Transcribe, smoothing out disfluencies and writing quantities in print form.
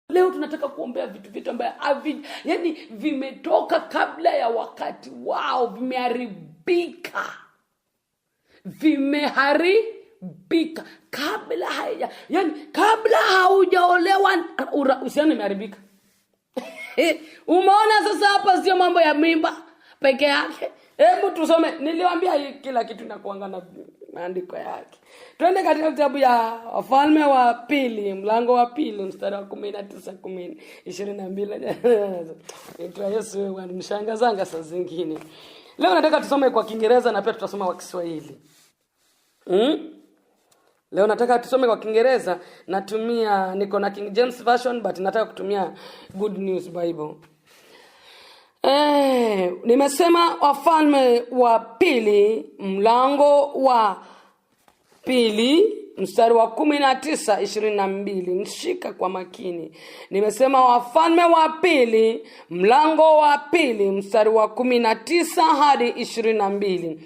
Leo tunataka kuombea vitu vyetu ambayo havi, yani vimetoka kabla ya wakati wao, vimeharibika, vimeharibika kabla haija, yani kabla haujaolewa uhusiano imeharibika. Umeona sasa, hapa sio mambo ya mimba peke yake. Hebu tusome, niliwambia hii kila kitu inakuanga na maandiko yake. Twende katika kitabu ya Wafalme wa Pili, mlango wa pili, mstari wa 19, 10, 22. Itwa Yesu wanishangazanga saa zingine. Leo nataka tusome kwa Kiingereza na pia tutasoma kwa Kiswahili. Leo nataka tusome kwa Kiingereza, natumia, niko na King James Version, but nataka kutumia Good News Bible. Nimesema Wafalme wa Pili, mlango wa pili, mstari wa 19, 22. Nshika kwa makini. Nimesema Wafalme wa Pili, mlango wa pili, mstari wa 19 hadi 22.